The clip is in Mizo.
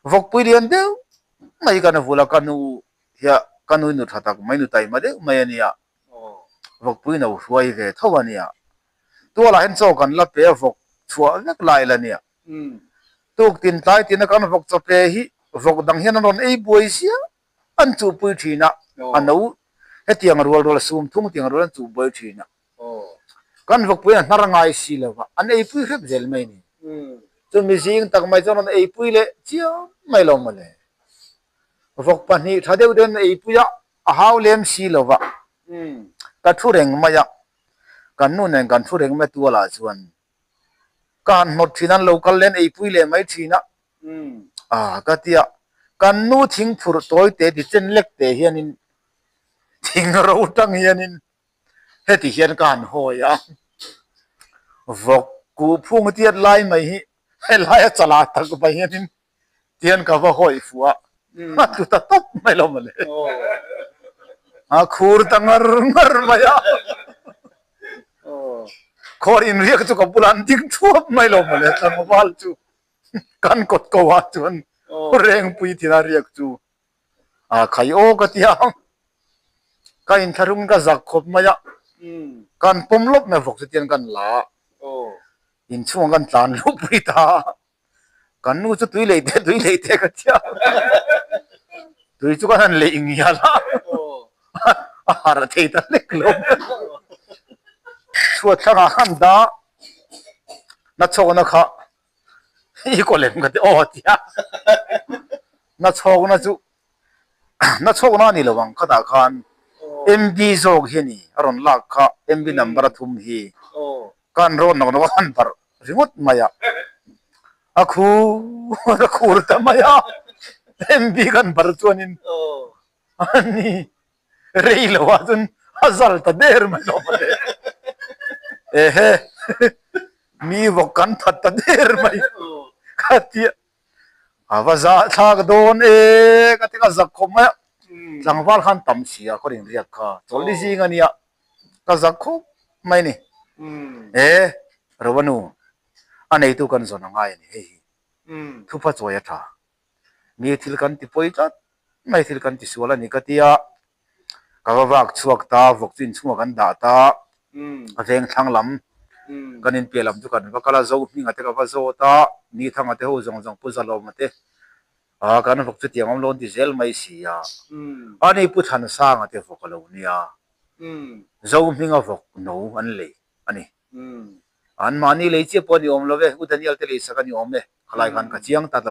Vawkpui lian deuh mai kan vul a, ka nu hiah ka nu nu tha tak mai nu taima deuh mai a nia. Vawkpui no hruai ve tho a nia. Tualah hian chaw kan la pe a, vawk chhuah vek lai la nia. Tuk tin tlai tina kan vawk chaw pe hi vawk dang hian an rawn ei buai ziah an chuhpui thin a, a no hetiang rual rual sum thung tiang rual an chuh buai thin a. Kan vawkpui a hnar ngai si lo va, an eipui hrep zel mai ni. Chumi zing tak mai chuan rawn eipui leh chiam mai lo mawle. Vawk pahnih tha deuh deuhin an eipui a, a hau lem si lo va. Ka thu reng mai a, kan nu nen kan thu reng mai tualah chuan ka han hnawt thin a, an lo kal leh an eipui leh mai thin a. A ka ti a, kan nu thing phurh tawi te ti chen lek te hianin thing ro tang hianin Heti hian ka han hawi a, vawk kuh phung tiat lai mai hi helaia chala tak mai hianin tihian ka va hawi fuh a, a tlu ta tawp mai lo mawle. A khur ta ngar ngar mai a, khaw inriak chu ka bulah an ding thuap mai lo mawle tlangval chu kan kawt ko ah chuan rengpui thina riak chu. A khai aw ka ti a, ka inthlahrung ka zak khawp mai a, kan pawm lawp mai vawk chu tian kan la a, inchhungah kan tlan luh pui ta a, kan nu chu tui lei teh tui lei teh ka ti a, tui chu kan han leih ngial a, a harh thei ta hlek lo mai, chhuat thlangah khan dah na chhawkna kha I kaw lem ka ti aw ti a, na chhawkna chu na chhawkna a ni lo ang khatah khan MB zawk hi a ni a rawn lak kha MB number a thum hi ka han rawn nawk nawk a han barh ringawt mai a, a khur a khur ta mai a MB kan barh chuanin a ni. Rei lo ah chuan a zal ta der mai lo mawle. Ehe mi vawk kan that ta der mai ka ti a, a va zah thlak dawn e ka ti ka zak khawp mai a, tlangval khan tam si a khaw inriak kha chawlhni zing a nia ka zak khawp mai ni. E Rovanu a neitu kan zawn a ngai a ni hei hi thupa chawi a tha mi thil kan ti pawi tlat mai thil kan ti sual a ni ka tia, ka va vak chhuak ta, vawk chu inchhungah kan dah ta, ka veng thlang lam kan inpiah lam chu kan va kal a, zo hmingah te ka va zawt a, ni thanga te ho zawng zawng Pu Zalawma te ah kan vawk chu tiang awm lo an ti zel mai si a, ani Pu Thansanga te vawk a lo nia, zo hminga vawk no an lei a ni. An mahni lei chiah pawh a ni awm lo ve, U Daniel te leisak a ni awm e, khalai khan ka chiang ta lo.